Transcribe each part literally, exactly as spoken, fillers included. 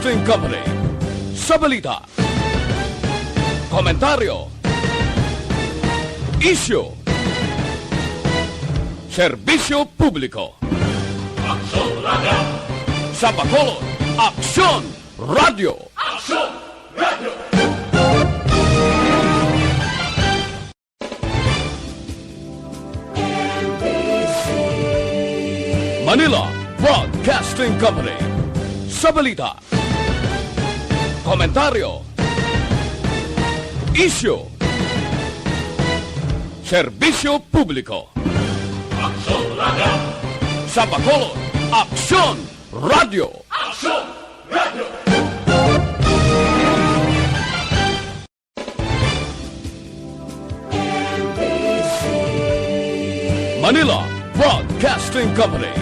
Broadcasting Company. Sa balita, komentaryo, isyu, serbisyo publiko. Aksyon Radio! Sa Bacolod, Aksyon Radio! Aksyon Radio! Manila Broadcasting Company. Sa balita, komentaryo, isyu, serbisyo publiko. Aksyon Radio! Sa Bacolod, Aksyon Radio! Aksyon Radio! Manila Broadcasting Company.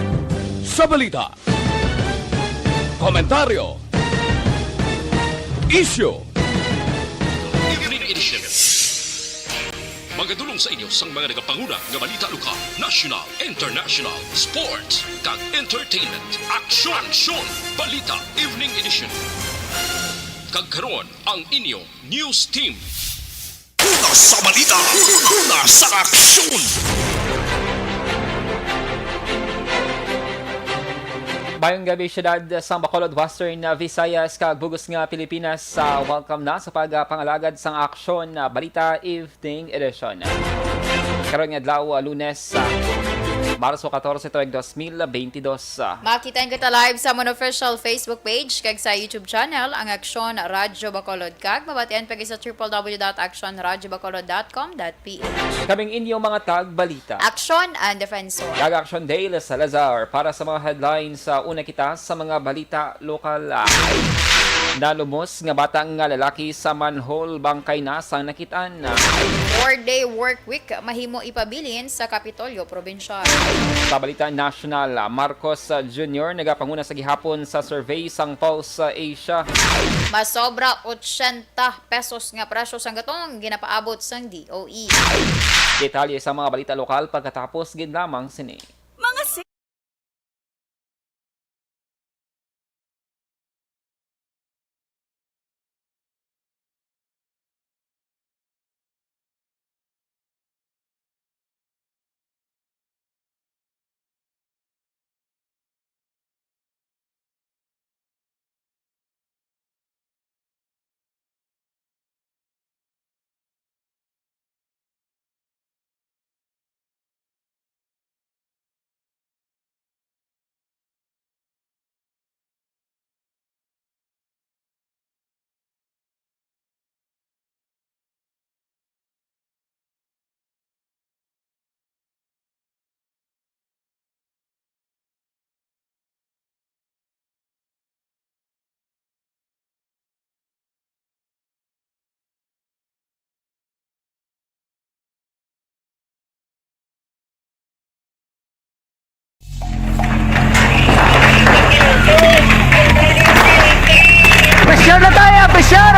Sa balita, komentaryo, isyu, Evening Edition. Magadulong sa inyo sang mga nagapanguna nga balita lokal, national, international, sports, kag entertainment. Aksyon! Aksyon! Balita Evening Edition. Kag karon, ang inyo news team. Una sa balita, una sa aksyon. Mayong gabi, siyudad sang Bacolod, Western Visayas, kag bug-os nga Pilipinas. Ah, welcome na sa pagpangalagad sang Aksyon, ah, Balita Evening Edition. Karon nga adlaw, ah, Lunes, ah, Marso katorse, tuig dos mil beintidos. Ah, Makita kita live sa amon official Facebook page kag sa YouTube channel, ang Aksyon Radyo Bacolod, kag mabatian pa gid sa triple W dot aksyon radyo bacolod dot com dot P H. Kaming inyo mga tagbalita. Aksyon and Defensor. Kag Aksyon Dale Salazar para sa mga headlines. Sa una kita sa mga balita lokal. Ah, nalumos nga bata nga lalaki sa manhole, bangkay na sang nakit-an. Four-day work week mahimo ipabilin sa Kapitolyo Probinsyal. Sa balita nasyonal, ah, Marcos, ah, Junior nagapanguna sa gihapon sa survey sang Pulse, ah, Asia. Masobra otsenta pesos nga presyo sang gatong ginapaabot sang D O E. Detalye sa mga balita lokal pagkatapos gid lamang sini. Mga si- Pressure na tayo! Pressure!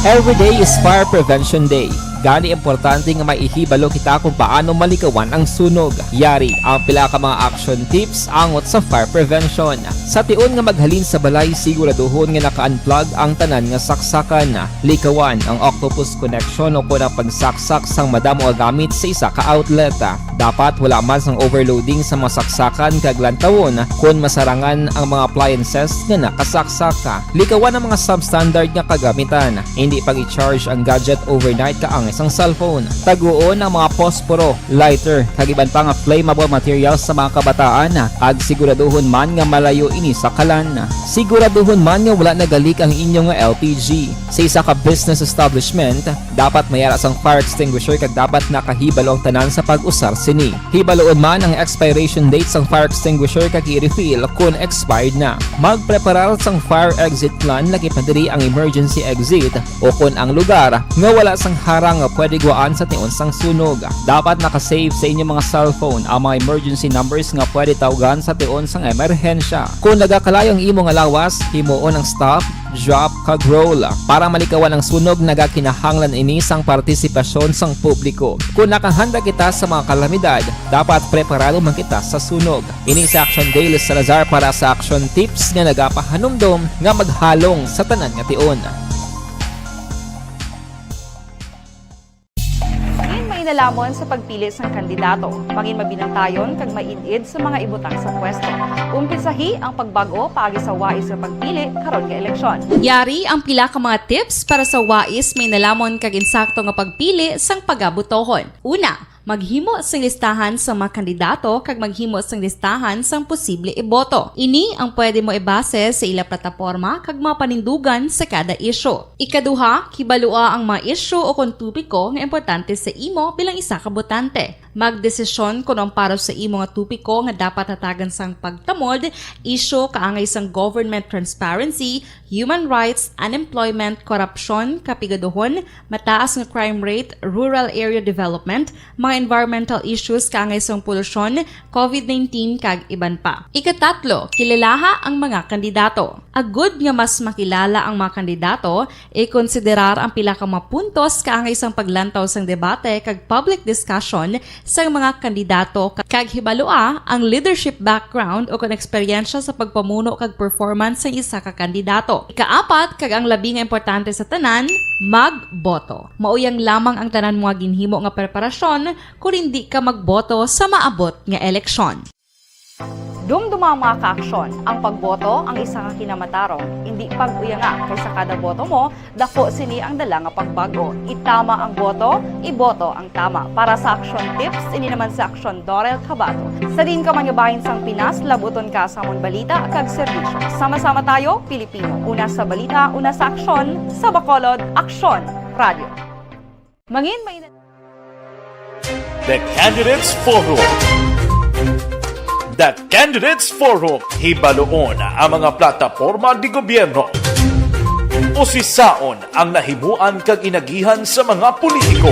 Every day is Fire Prevention Day. Gani, importante nga may ihibalo kita kung paano malikawan ang sunog. Yari ang pila ka mga action tips angot sa fire prevention. Sa tion nga maghalin sa balay, siguraduhon nga naka-unplug ang tanan nga saksakan. Likawan ang octopus connection o kon ang pagsaksak sang madamo nga gamit sa isa ka outlet. Dapat wala man sang overloading sa mga saksakan kag lantawon kon masarangan ang mga appliances nga nakasaksak. Likawan ang mga substandard nga kagamitan. Hindi pag-i-charge ang gadget overnight kaangay sang cellphone. Taguon ang mga posporo, lighter, kag iban pa nga flammable materials sa mga kabataan, kag siguraduhon man nga malayo ini sa kalan. Siguraduhon man nga wala nagalik ang inyo nga L P G. Sa isa ka business establishment, dapat may ara sang fire extinguisher kag dapat nakahibalo ang tanan sa pag-usar sini. Hibaloon man ang expiration date sang fire extinguisher kag i-refill kon expired na. Magpreparar sang fire exit plan, lakip na diri ang emergency exit o kon ang lugar nga wala sang harang nga pwede guwaan sa tion sang sunog. Dapat naka-save sa inyong mga cellphone ang mga emergency numbers nga pwede tawgan sa tion sang emerhensya. Kon nagakalayo ang imo nga lawas, himuon ang stop drop, kag roll. Para malikawan ang sunog, nagakinahanglan ini sang partisipasyon sang publiko. Kung nakahanda kita sa mga kalamidad, dapat preparado man kita sa sunog. Ini si Action Dale Salazar para sa Action Tips nga nagapahanumdom nga maghalong sa tanan nga tion. Diin mainalamon sa pagpili sang kandidato, mangin mabinantayon kag maid-id sa mga ibutang sa pwesto. Umpisahi ang pagbag-o paagi sa wais nga pagpili karon nga eleksyon. Yari ang pila ka mga tips para sa wais, mainalamon kag insakto nga pagpili sang pagabotohon. Una, maghimo sing listahan sa mga kandidato kag maghimo sing listahan sang posible iboto. Ini ang pwede mo ibase sa ila plataporma kag mga panindugan sa kada isyu. Ikaduha, kibalua ang mga isyu o kon topiko nga importante sa imo bilang isa ka botante. Magdesisyon kon ang para sa imo nga topiko nga dapat hatagan sang pagtamod, isyu kaangay sang government transparency, human rights, unemployment, korupsyon, kapigaduhon, mataas nga crime rate, rural area development, mga environmental issues kaangay sang polusyon, covid nineteen, kag iban pa. Ikatatlo, kilalaha ang mga kandidato. Agud nga mas makilala ang mga kandidato, ikonsiderar ang pila ka mga puntos kaangay sang paglantaw sang debate kag public discussion sang mga kandidato, kag hibalua ang leadership background o kon eksperyensya sa pagpamuno kag performance sang isa ka kandidato. Ikaapat, kag ang labi nga importante sa tanan, magboto. Mauyang lamang ang tanan mo nga ginhimo nga preparasyon kon indi ka magboto sa maabot nga eleksyon. Dumduma ang mga kaaksyon. Ang pagboto ang isa ka kinamatarong. Indi pag-uyanga, kay sa kada boto mo, dako sini ang dala nga pagbago. Itama ang boto, iboto ang tama. Para sa Action Tips, ini naman si Action Dorel Cabato. Sa diin ka man nga bahin sang Pinas, labuton ka sa amon balita kag serbisyo. Sama-sama tayo, Pilipino. Una sa balita, una sa aksyon, sa Bacolod, Aksyon Radio. Mangin may The Candidates Forum. The Candidates Forum, hibaluon ang mga plataporma di gobyerno. Usisaon ang nahimuan kag inagihan sa mga politiko.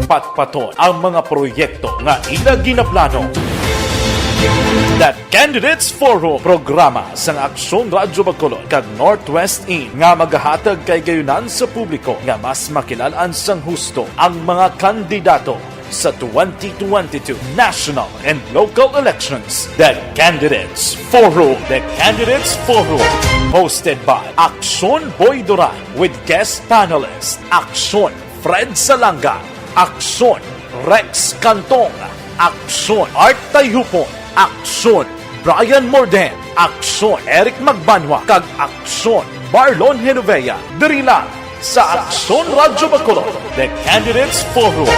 Patpaton ang mga proyekto nga ila ginaplano. The Candidates Forum, programa sang Aksyon Radyo Bacolod kag Northwest In nga magahatag kay gayunan sa publiko nga mas makilal-an sang husto ang mga kandidato sa twenty twenty-two national and local elections. The Candidates Forum. The Candidates Forum, hosted by Aksyon Boy Duran with guest panelist Aksyon Fred Salanga, Aksyon Rex Cantong, Aksyon Art Tayhupon, Aksyon Brian Morden, Aksyon Eric Magbanwa, kag Aksyon Marlon Genovea. Diri lang sa Aksyon Radyo Bacolod, The Candidates Forum.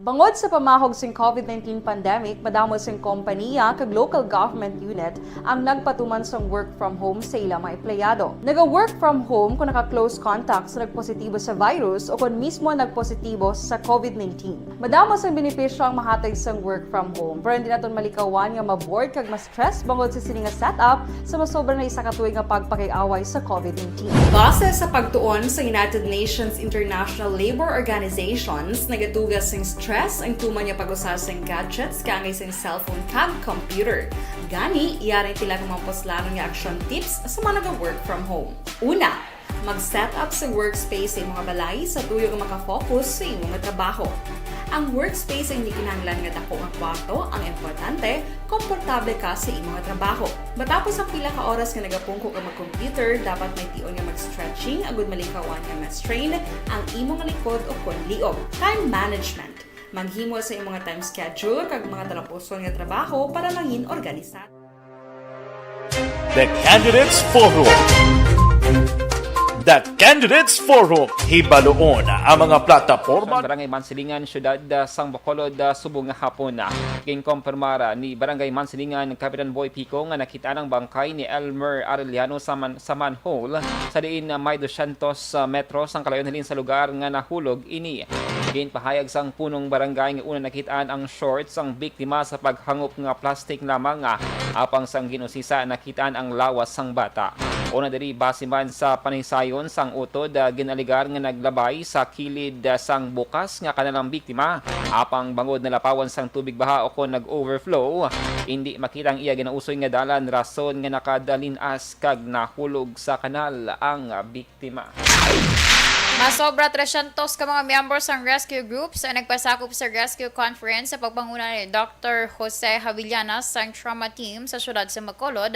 Bangod sa pamahog sing covid nineteen pandemic, madamo sing kompanya kag local government unit ang nagpatuman sang work from home sa ila mga empleyado. Naga-work from home kung naka-close contact sa nagpositibo sa virus o kon mismo nagpositibo sa covid nineteen. Madamo sang benepisyo ang mahatag sang work from home, pero hindi naton malikawan nga ma-bored kag ma-stress bangod sa sini nga setup sa masobra na isa ka tuig nga pagpakig-away sa covid nineteen. Base sa pagtuon sa United Nations International Labour Organizations, nagaduga sing stress ang tuman nga pag-usa sing gadgets kaangay sing cellphone kag computer. Gani, yari ang pila ka mga puslanon nga action tips sa mga naga-work from home. Una, mag-set up sa workspace sa imong balay sa tuyo nga makafocus sa imo nga trabaho. Ang workspace ang hindi kinahanglan nga dako nga kwarto, ang importante, komportable ka sa imo nga trabaho. Matapos ang pila ka oras nga nagapungko ka mag-computer, dapat may tion nga mag-stretching agud malikawan nga ma-strain ang imo nga likod o kon liog. Time management. Maghimo sa imo nga time schedule kag mga talapuson nga trabaho para mangin organisado. The Candidates Forum. The Candidates Forum. Hibaluon ang mga plataporma. Sa Barangay Mansilingan, Siyudad, ah, sang Bacolod, ah, subong nga hapon. Ginkompirmar, ah, ni Barangay Mansilingan Kapitan Boy Pico nga nakit-an ang bangkay ni Elmer Arellano sa man-, sa manhole, sa diin, ah, may dusyentos, ah, metros ang kalayon halin sa lugar nga nahulog ini. Ginpahayag sang punong barangay nga una nakit-an ang shorts sang biktima sa paghangop nga plastic lamang, ah, apang sang gin-usisa nakit-an ang lawas sang bata. Una diri, base man sa panaysayon sang utod, ah, ginalegar nga naglabay sa kilid, ah, sang bukas nga kanal ang biktima. Apang bangod nalapawan sang tubig baha o kon nag-overflow, indi makita ang iya ginausoy nga dalan, rason nga nakadalin-as kag nahulog sa kanal ang biktima. Masobra trescientos ka mga miyembro sang rescue groups ang nagpasakop sa rescue conference sa pagpanguna ni Doctor Jose Havillanas sang trauma team sa siyudad sa Bacolod.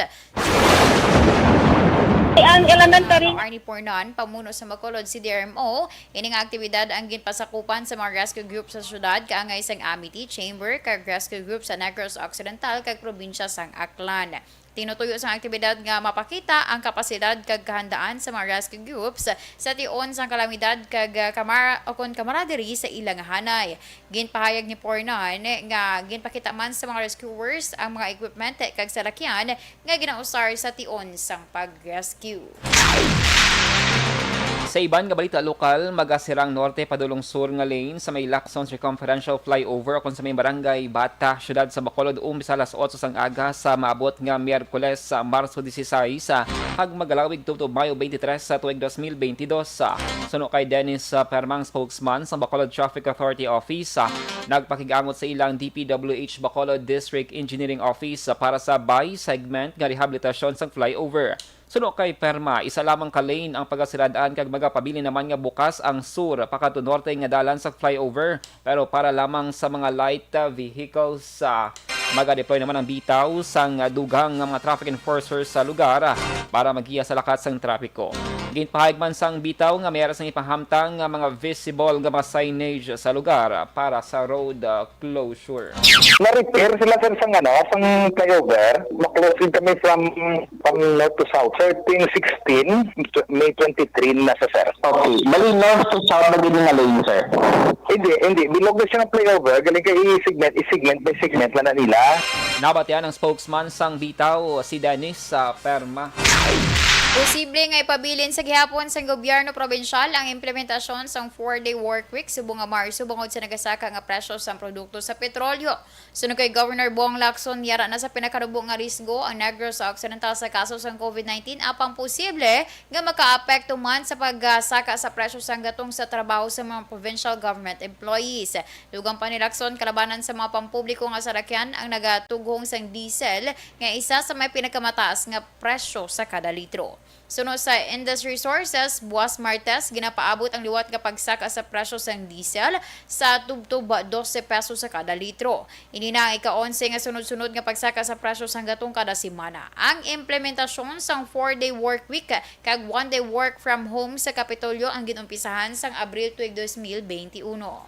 Ang elementary. Arnie Pornan, pamuno sa Bacolod C D R M O, ini nga aktibidad ang ginpasakupan sa mga rescue group sa siyudad, kaangay sang Amity Chamber kag rescue group sa Negros Occidental kag probinsya sang Aklan. Tinutuyo sang aktibidad nga mapakita ang kapasidad kag kahandaan sa mga rescue groups sa tion sang kalamidad kag, ah, kamara-, o kon kamaradery sa ila nga hanay. Ginpahayag ni Pornan nga ginpakita man sa mga rescuers ang mga equipment kag salakyan nga ginausar sa tion sang pag-rescue. Sa iban nga balita lokal, magasirang norte padulong sur nga lane sa may Lacson Circumferential Flyover o kon sa may Barangay Bata, siyudad sa Bacolod, umpisa alas otso sang aga sa maabot nga Miyerkules, sa Marso dieciséis, ah, kag magalawig tubtob Mayo twenty-three sa tuig dos mil bentidós. Ah, suno kay Dennis, ah, Permang, spokesman sa Bacolod Traffic Authority Office, ah, nagpakig-angot sa ilang D P W H Bacolod District Engineering Office, ah, para sa bi-segment nga rehabilitasyon sang flyover. Suno kay Perma, isa lamang ka lane ang pagasirad-an kag magapabilin naman nga bukas ang sur pakadto norte nga dalan sa flyover, pero para lamang sa mga light, ah, vehicles, ah, maga-deploy naman ang bitaw sang, ah, dugang nga mga traffic enforcers sa lugar, ah, para maggiya sa lakat sang trapiko. Ginpahayag man sang bitaw nga may ara sang ipahamtang nga mga visible nga mga signage sa lugar, ah, para sa road, ah, closure. Na-repair sila, sir, sa, ano, sang flyover. Ma-closing kami from, from north to south, thirteen sixteen, May twenty-three na sa, sir. Okay. Bali, north to south na gid nga lane, sir. Hindi, hindi. Bilog na siya ng flyover. Galing kay i-segment, i-segment by segment lang na nila. Nabatian ang spokesman sang bitaw, si Dennis, ah, Perma. Posible nga ipabilin sa gihapon sang gobyerno probinsyal ang implementasyon sang four-day work week subong nga Marso bangod sa nagasaka nga presyo sang produkto sa petrolyo. Suno kay Governor Bong Lacson, yara na sa pinakarubo nga risgo ang Negros Occidental sa kaso sang COVID nineteen, apang posible nga makaapekto man sa pagsaka sa presyo sang gatong sa trabaho sa mga provincial government employees. Dugang pa ni Lacson, kalabanan sa mga pampubliko nga salakyan ang nagatughong sang diesel nga isa sa may pinakamataas nga presyo sa kada litro. Suno sa Indus Resources, buas Martes ginapaabot ang liwat nga pagsaka sa presyo sang diesel sa tubtob dose pesos sa kada litro. Ini na ang ika-onse nga sunod-sunod nga pagsaka sa presyo sang gatong kada semana. Ang implementasyon sang four-day work week kag one-day work from home sa Kapitolyo ang gin-umpisahan sang Abril tuig dos mil benti uno.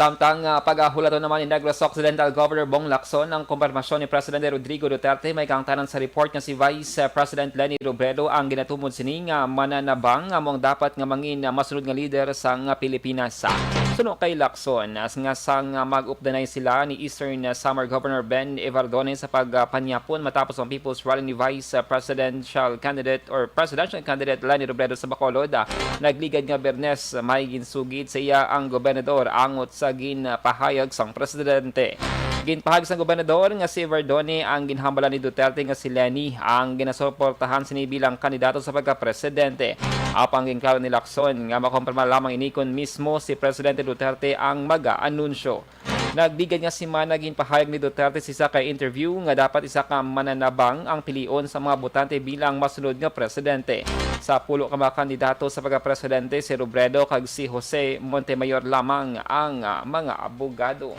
Samtang, ah, pagahulaton naman ni Negros Occidental Governor Bong Lacson ang kumpirmasyon ni Presidente Rodrigo Duterte, may kaangtanan sa report nga si Vice, ah, President Leni Robredo ang ginatumod sini nga mananabang amo ang dapat nga mangin, ah, masunod nga lider sang, ah, Pilipinas. Suno kay Lacson, as nga sang, ah, mag-updanay sila ni Eastern, ah, Samar Governor Ben Evardone sa pagpanyapon matapos ang People's Rally ni Vice, ah, Presidential Candidate or Presidential Candidate Leni Robredo sa Bacolod, ah, nagligad nga Biyernes, may ginsugid sa iya ang gobernador angot sa ginpahayag sang presidente. Ginpahayag sang gobernador nga si Evardone ang ginhambalan ni Duterte nga si Leni ang ginasuportahan sini bilang kandidato sa pagkapresidente. Apang ginklaro ni Lacson nga makumpirma lamang ini kon mismo si Presidente Duterte ang mag-aanunsyo. Nagligad nga semana, ginpahayag ni Duterte sa isa ka interview nga dapat isa ka mananabang ang pilion sa mga botante bilang masunod nga presidente. Sa pulo ka mga kandidato sa pagkapresidente, si Robredo kag si Jose Montemayor lamang ang, ah, mga abogado.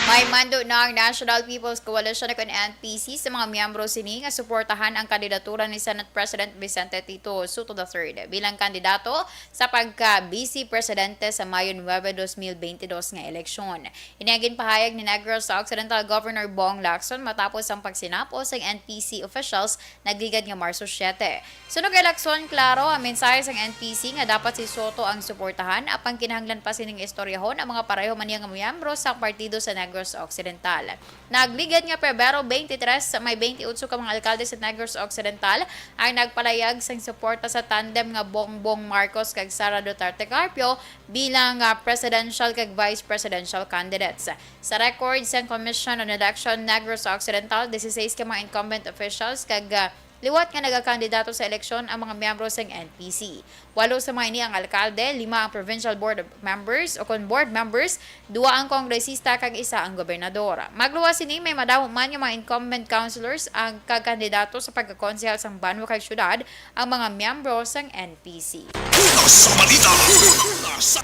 May mando na ang National People's Coalition o kon N P C sa mga miyembro sini nga suportahan ang kandidatura ni Senate President Vicente Tito Sotto the third bilang kandidato sa pagka-Vice Presidente sa Mayo nuebe, dos mil benti dos nga eleksyon. Ini ang ginpahayag ni Negros Occidental Governor Bong Lacson matapos ang pagsinap-os sang N P C officials nagligad nga Marso siete. Suno kay Lacson, klaro ang mensahe sang N P C nga dapat si Sotto ang suportahan, apang kinahanglan pa sining istoryahon ang mga pareho man niya nga miyembro sang partido sa Negros Occidental. Nagligad nga Pebrero twenty-three, may twenty-eight ka mga alkalde sa Negros Occidental ang nagpalayag sang suporta sa tandem nga Bongbong Marcos kag Sara Duterte Carpio bilang, ah, presidential kag vice presidential candidates. Sa record sang Commission on Election Negros Occidental, dieciséis ka mga incumbent officials kag, ah, Liwat nga nagakandidato sa eleksyon ang mga miyembro sang N P C. Walo sa mga ini ang alkalde, lima ang provincial board of members o kon board members, duwa ang kongresista kag isa ang gobernador. Magluwas sini, may madamo man nga mga incumbent councilors ang kakandidato sa pagkakonsehal sang banwa kag syudad ang mga miyembro sang N P C. Una sa balita, una sa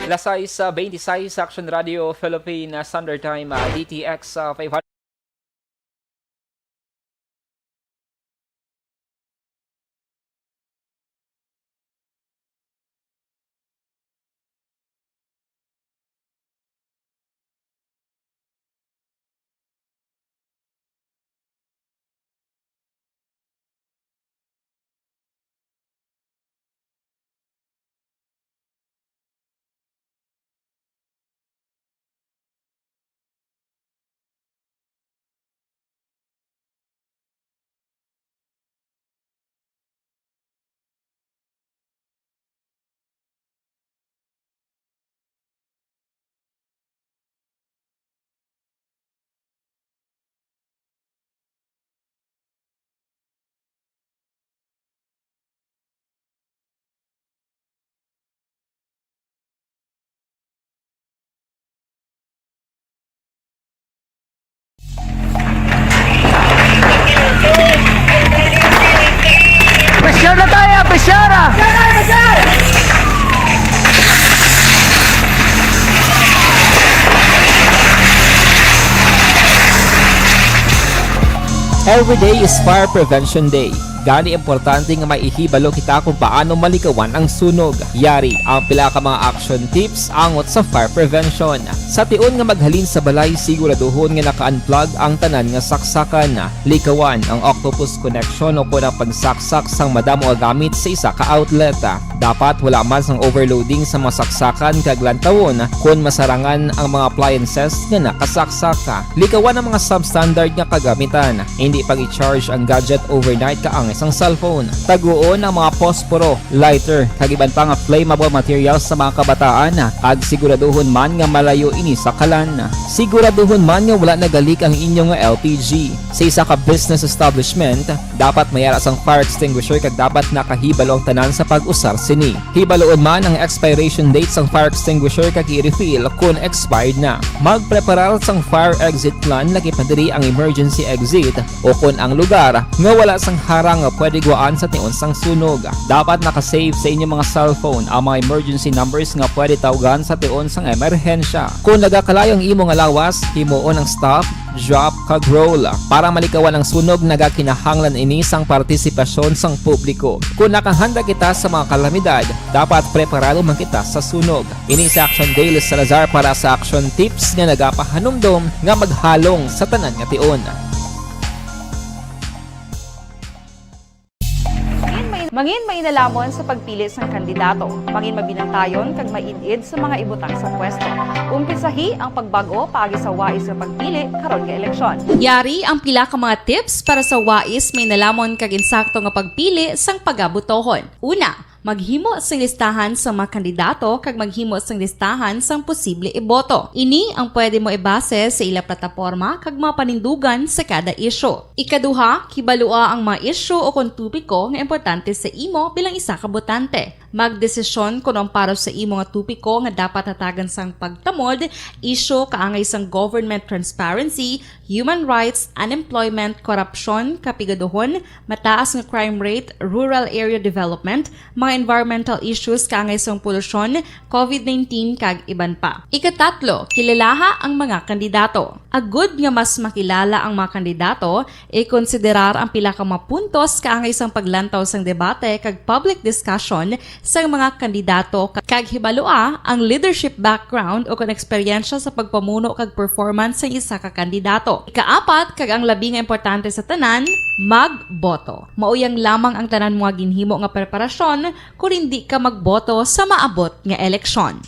Las sais, ah, twenty-six, Action Radio Philippine, ah, Standard Time, ah, D T X, ah, five hundred. Pressure na tayo, pressure ah! Every day is Fire Prevention Day. Gani, importante nga may ihibalo kita kung paano malikawan ang sunog. Yari ang pila ka mga action tips angot sa fire prevention. Sa tion nga maghalin sa balay, siguraduhon nga naka-unplug ang tanan nga saksakan. Likawan ang octopus connection o kon ang pagsaksak sang madamo nga gamit sa isa ka outlet. Dapat wala man sang overloading sa mga saksakan kag lantawon kon masarangan ang mga appliances nga nakasaksak. Likawan ang mga substandard nga kagamitan. Hindi pag-i-charge ang gadget overnight kaangay sang cellphone. Taguon ang mga posporo, lighter, kag iban pa nga flammable materials sa mga kabataan, kag siguraduhon man nga malayo ini sa kalan. Siguraduhon man nga wala nagalik ang inyo nga L P G. Sa isa ka business establishment, dapat may ara sang fire extinguisher kag dapat nakahibalo ang tanan sa pag-usar sini. Hibaloon man ang expiration date sang fire extinguisher kag i-refill kon expired na. Magpreparar sang fire exit plan, lakip na diri ang emergency exit o kon ang lugar nga wala sang harang nga pwede gwaan sa tion sang sunog. Dapat naka-save sa inyo mga cellphone ang mga emergency numbers nga pwede tawgan sa tion sang emerhensya. Kon nagakalayo ang imo nga lawas, himuon ang stop, drop, kag roll. Para malikawan ang sunog, nagakinahanglan ini sang partisipasyon sang publiko. Kon nakahanda kita sa mga kalamidad, dapat preparado man kita sa sunog. Ini si Action Dale Salazar para sa Action Tips nga nagapahanumdom nga maghalong sa tanan nga tion. Mangin mainalaman sa pagpili sang kandidato. Mangin mabinantayon kag maid-id sa mga ibutang sa pwesto. Umpisahi ang pagbag-o paagi sa wais nga pagpili karon nga eleksyon. Yari ang pila ka mga tips para sa wais, mainalamon kag insakto nga pagpili sang pagabotohon. Una, maghimo sing listahan sa mga kandidato kag maghimo sing listahan sang posible iboto. Ini ang pwede mo ibase sa ila plataporma kag mga panindugan sa kada isyu. Ikaduha, kibalua ang mga isyu o kon topiko nga importante sa imo bilang isa ka botante. Magdesisyon kon ang para sa imo nga topiko nga dapat hatagan sang pagtamod, isyu kaangay sang government transparency, human rights, unemployment, korupsyon, kapigaduhon, mataas nga crime rate, rural area development, mga environmental issues kaangay sang polusyon, covid nineteen, kag iban pa. Ikatatlo, kilalaha ang mga kandidato. Agud nga mas makilala ang mga kandidato, ikonsiderar ang pila ka mga puntos kaangay sang paglantaw sang debate kag public discussion sang mga kandidato, ka-, kag hibalua ang leadership background o kon eksperyensya sa pagpamuno kag performance sang isa ka kandidato. Ikaapat, kag ang labi nga importante sa tanan, magboto. Mao yang lamang ang tanan mo nga ginhimo nga preparasyon kon indi ka magboto sa maabot nga eleksyon.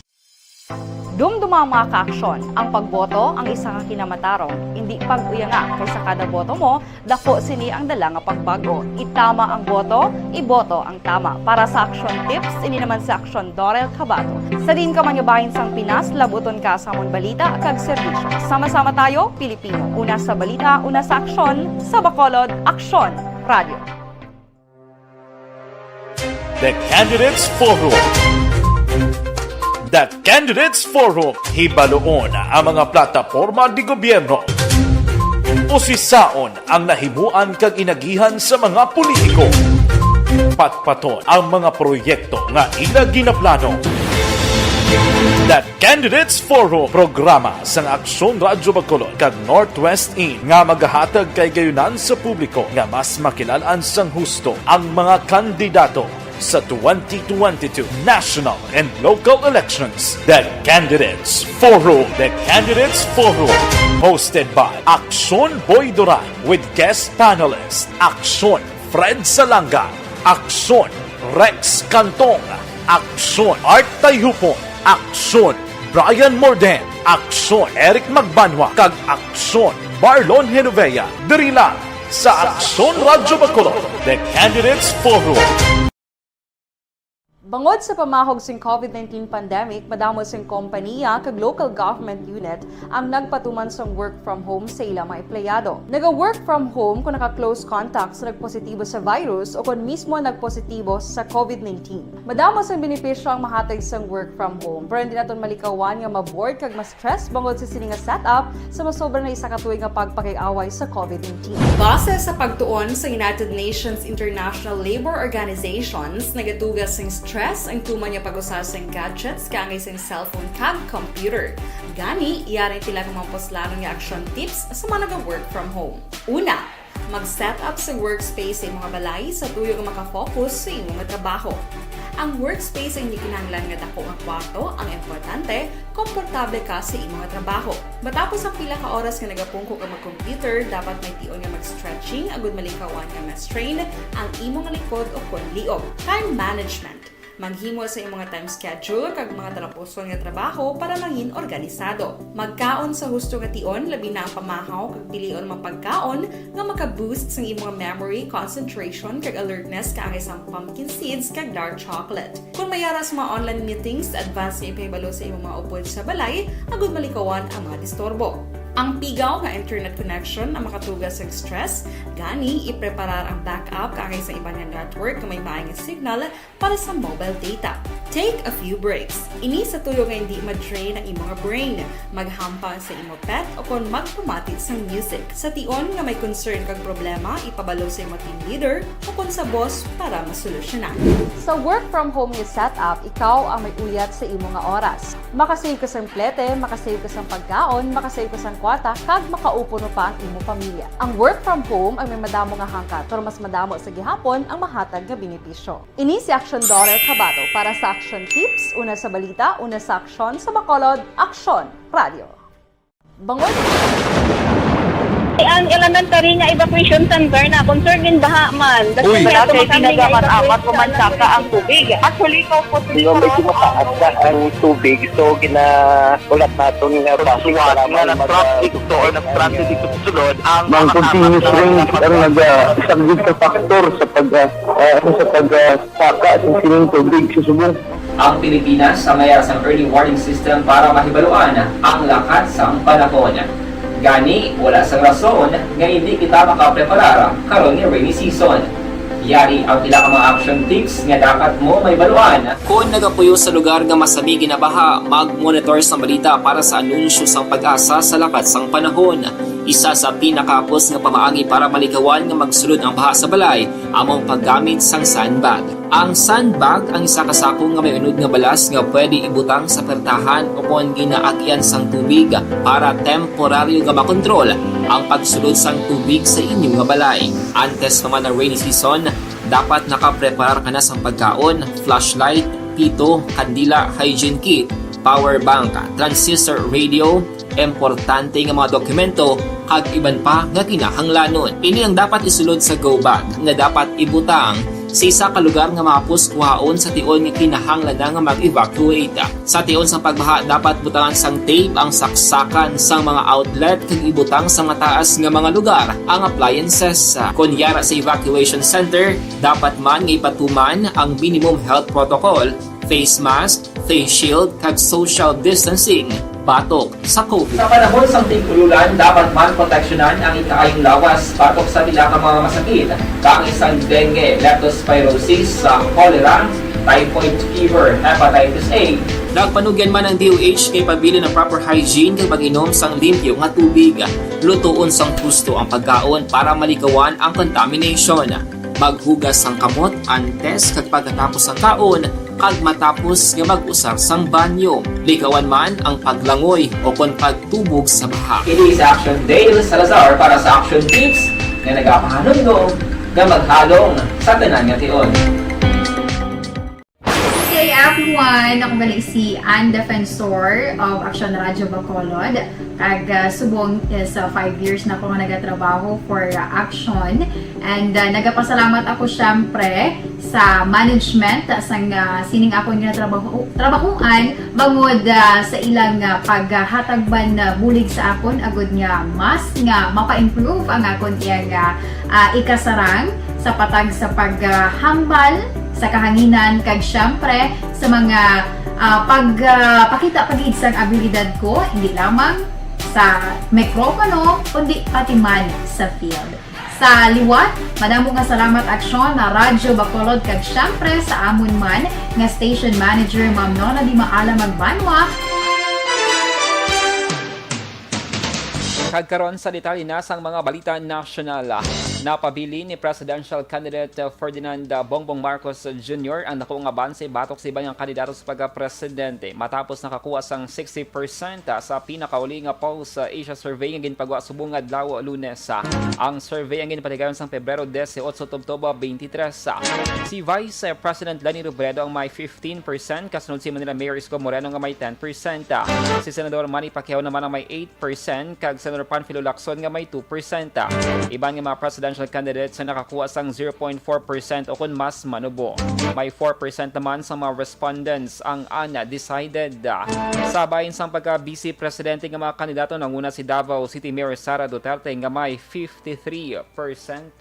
Dumduma, mga kaaksyon, ang pagboto ang isa ka kinamatarong. Indi pag-uyanga, kay sa kada boto mo, dako sini ang dala nga pagbago. Itama ang boto, iboto ang tama. Para sa Aksyon Tips, ini naman si Aksyon Dorel Cabato. Sa diin ka man nga bahin sang Pinas, labuton ka sa amon balita kag serbisyo. Sama-sama tayo, Pilipino. Una sa balita, una sa aksyon, sa Bacolod, Aksyon Radio. The Candidates Forum. The Candidates Forum, hibaluon ang mga plataporma de gobyerno. Usisaon ang nahimuan kag inagihan sa mga politiko. Patpaton ang mga proyekto nga ila ginaplano. The Candidates Forum, programa sang Aksyon Radyo Bacolod kag Northwest In nga magahatag kaayuhan sa publiko nga mas makilal-an sang husto ang mga kandidato sa twenty twenty-two national and local elections. The Candidates Forum. The Candidates Forum. Hosted by Aksyon Boy Duran with guest panelist Aksyon Fred Salanga, Aksyon Rex Cantong, Aksyon Art Tayhupon, Aksyon Brian Morden, Aksyon Eric Magbanwa, kag Aksyon Marlon Genovea, diri lang sa Aksyon Radyo Bacolod, The Candidates Forum. Bangod sa pamahog sing COVID nineteen pandemic, madamo sing kompanya kag local government unit ang nagpatuman sang work from home sa ila mga empleyado. Naga-work from home kung naka-close contact sa nagpositibo sa virus o kon mismo nagpositibo sa COVID nineteen. Madamo sang benepisyo ang mahatag sang work from home, pero hindi naton malikawan nga ma-bored kag ma-stress bangod sa sini nga setup sa masobra na isa ka tuig nga pagpakig-away sa COVID nineteen. Base sa pagtuon sa United Nations International Labor Organizations, nagatuga sing stress ang tuman nga pag-usa sing gadgets kaangay sing cellphone kag computer. Gani, yari ang pila ka mga puslanon nga action tips sa mga naga-work from home. Una, mag-set up sa workspace sa imo nga balay sa tuyo nga makafocus sa imo nga trabaho. Ang workspace ang hindi kinahanglan nga dako nga kwarto, ang importante, komportable ka sa imo nga trabaho. Matapos ang pila ka oras nga nagapungko ka mag-computer, dapat may tion nga mag-stretching agud malikawan nga ma-strain ang imo nga likod o kon liog. Time management. Maghimo sa imo nga time schedule kag mga talapuson nga trabaho para mangin organisado. Magkaon sa husto nga tion, labi na ang pamahaw kag pilion mga pagkaon nga maka-boost sang imo nga memory, concentration, kag alertness kaangay sang pumpkin seeds kag dark chocolate. Kon may ara sa mga online meetings, advance nga ipahibalo sa imo mga upod sa balay agud malikawan ang mga disturbo. Ang pigaw nga internet connection ang makatuga sa stress, gani ipreparar ang backup kaangay sa iban nga network nga may maayo nga signal para sa mobile data. Take a few breaks. Ini sa tuyo nga hindi ma-drain ang imo nga brain. Maghampang sa imo pet o kon magpamati sang music. Sa tion nga may concern kag problema, ipabalo sa imo team leader o kon sa boss para masolusyonan. Sa work from home nga setup, ikaw ang may uyat sa imo nga oras. Makasave ka sang plete, makasave ka sang pagkaon, makasave ka sang kwarta, kag makaupo pa ang imo pamilya. Ang work from home ang may madamo nga hangkat, pero mas madamo sa gihapon ang mahatag nga benepisyo. Ini si Aksyon Dorel Cabato para sa Action Tips, una sa balita, una sa aksyon, sa Bacolod, Aksyon Radio. Bangod. Ang elementary nga evacuation center na concern in baha man. Uy, wala kay ginagaman-amat ko man saka ang tubig. Actually, ikaw po. Nga medyo mataas na ang tubig, so gina-, ulat naton nga basic nga nag-traffic to or nag-transit dito sa sulod ang mga continuous rain ang nag-, ah, isa gid sa factor sa pag, ah, ah, ano, sa pag, ah, saka sa sining tubig sa subong. Ang Pilipinas ang may ara sang early warning system para mahibaluan ang lakat sang panahon. Gani, wala sang rason nga indi kita makapreparar karon nga rainy season. Yari ang pila ka mga action tips nga dapat mo mahibaluan. Kon nagapuyo sa lugar nga masami ginabaha, mag-monitor sang balita para sa anunsyo sang PAGASA sa lakat sang panahon. Isa sa pinakahapos nga pamaagi para malikawan nga magsulod ang baha sa balay amo ang paggamit sang sandbag. Ang sandbag ang isa ka sako nga may unod nga balas nga pwede ibutang sa pertahan o kon ginaagyan sang tubig para temporaryo nga makontrol ang pagsulod sang tubig sa inyo nga balay. Antes pa man ang rainy season, dapat nakapreparar ka na sang pagkaon, flashlight, pito, kandila, hygiene kit, power bank, transistor radio, importante nga mga dokumento, kag iban pa nga kinahanglanon. Ini ang dapat isulod sa go bag nga dapat ibutang Sa isa ka lugar nga mahapos kuhaon sa tion nga kinahanglan na nga mag-evacuate. Sa tion sang pagbaha, dapat butangan sang tape ang saksakan sang mga outlet kag ibutang sa mataas nga mga lugar ang appliances. Kon yara sa evacuation center, dapat man nga ipatuman ang minimum health protocol, face mask, face shield, kag social distancing batok sa COVID. Sa panahon sang tig-ululan, dapat man proteksyonan ang ikaayong lawas batok sa pila ka mga masakit, kaangay sang dengue, leptospirosis, sa cholera, typhoid fever, hepatitis A. Nagpanugyan man ang D O H kay pabilin ang proper hygiene kag pag-inom sang limpyo nga tubig. Lutoon sang husto ang pagkaon para maligawan ang contamination. Maghugas sang kamot antes kag pagkatapos sang kaon, kag matapos nga mag-usar sang banyo. Ligawan man ang paglangoy o kon pagtubog sa baha. Ini si Action Dale Salazar para sa Action Tips nga nagapahanumdom nga maghalong sa tanan nga tion. Hey everyone! Ako gali si Ann Defensor of Action Radio Bacolod. Kag, ah, subong is, ah, five years na ako nga nagatrabaho for, ah, Action. And, ah, nagapasalamat ako, syempre, sa management sang, ah, sining akon nga trabaho, trabahuan bangod, ah, sa ilang, ah, paghatag man, ah, bulig sa akon agud nga mas nga mapa-improve ang akon iyang, ah, ah, ikasarang sa patag sa paghambal sa kahanginan kag, syempre, sa mga, ah, pag, ah, pakita pa gid sang abilidad ko, hindi lamang sa mikropono, kundi pati man sa field. Sa liwat, madamo nga salamat, Aksyon, na Radyo Bacolod, kag syempre sa amon man nga station manager, Ma'am Nona Di Maala Magbanwa. Kag karon sa detalye na sang mga balita nasyonal. Napabilin ni presidential candidate Ferdinand Bongbong Marcos Junior ang dako nga abanse batok sa iban nga kandidato sa pagkapresidente matapos nakakuha sang sixty percent sa pinakauli nga Pulse Asia Survey nga ginpagwa subong nga adlaw, Lunes. Ang survey ang ginpatigayon sang Pebrero dieciocho tubtob twenty-three. Si Vice President Leni Robredo ang may fifteen percent, kasunod si Manila Mayor Isko Moreno nga may ten percent. Si Senador Manny Pacquiao naman ang may eight percent, kag Senador Panfilo Lacson nga may two percent. Iban nga mga presidential candidates ang nakakuha sang zero point four percent o kon mas manubo. May four percent naman sa mga respondents ang undecided. Sa bahin sang pagka-Vice Presidente nga mga kandidato, nanguna si Davao City Mayor Sara Duterte nga may fifty-three percent.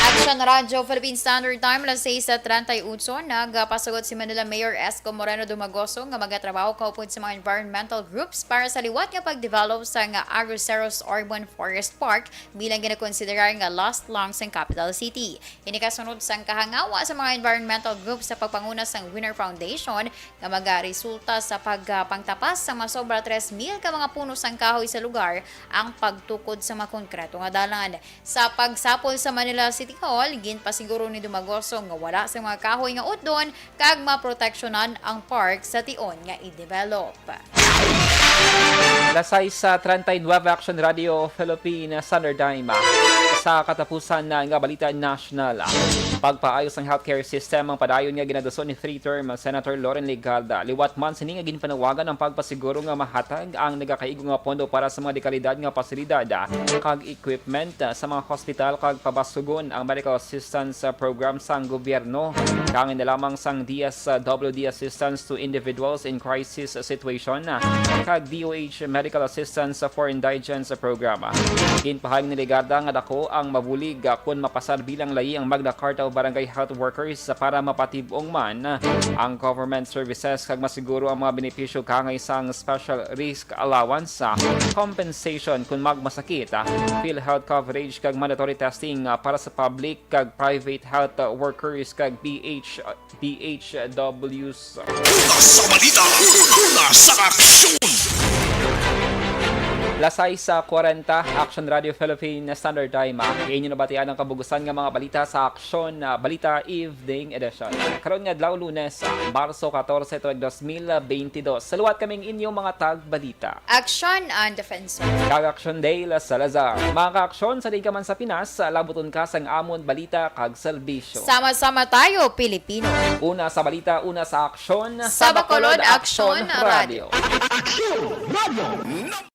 Action Radio Philippine Standard Time, alas sais treinta y ocho, nagpasugot si Manila Mayor Isko Moreno Dumagoso nga magatrabaho kaupod sa mga environmental groups para sa liwat nga pagdevelop sang Aguceros Urban Forest Park bilang ginakonsiderar nga last lang sang capital city. Ini kasunod sang kahangawa sa mga environmental groups sa pagpanguna sang Winner Foundation nga magaresulta sa pagpangtapas sa masobra tres mil ka mga puno sang kahoy sa lugar ang pagtukod sa mga konkreto nga dalan. Sa pagsapol sa Manila City Hall, ginpasiguro ni Dumagoso nga wala sa mga kahoy nga utdon kag maproteksyonan ang park sa tion nga i-develop. Alas sais treinta y nueve, Action Radio Philippine Standard Time. Sa katapusan na nga balita nasyonal, pagpaayos sang healthcare system ang padayon nga ginaduso ni three-term Senator Loren Legarda. Liwat man sini nga ginpanawagan ang pagpasiguro nga mahatag ang nagakaigo nga pondo para sa mga dekalidad nga pasilidad kag equipment sa mga hospital kag pabasugon ang medical assistance program sang gobyerno, kaangay na lamang sang D S W D assistance to individuals in crisis situation kag D O H medical assistance for indigents program. Ginpahayag ni Legarda nga dako ang mabulig kon mapasar bilang layi ang Magna Carta of Barangay Health Workers para mapatib-ong man ang government services kag masiguro ang mga benepisyo kaangay sang special risk allowance, compensation kon magmasakit, PhilHealth coverage kag mandatory testing para sa public kag private health workers kag P H, P H Ws. Una sa balita, una sa aksyon. Alas sais kwarenta, Action Radio Philippine Standard Time. Inyo nabatian ang kabugusan nga mga balita sa Aksyon, ah, Balita Evening Edition. Karon nga adlaw, Lunes, Marso catorce, tuig dos mil bentidós. Sa liwat kaming inyo mga tagbalita. Action and Defensor. Kag Action Dale Salazar. Mga ka-aksyon, sa di ka man sa Pinas, labuton ka sang amon balita kag serbisyo. Sama-sama tayo, Pilipino. Una sa balita, una sa aksyon. Sa Bacolod, Aksyon Radio. Aksyon Radio.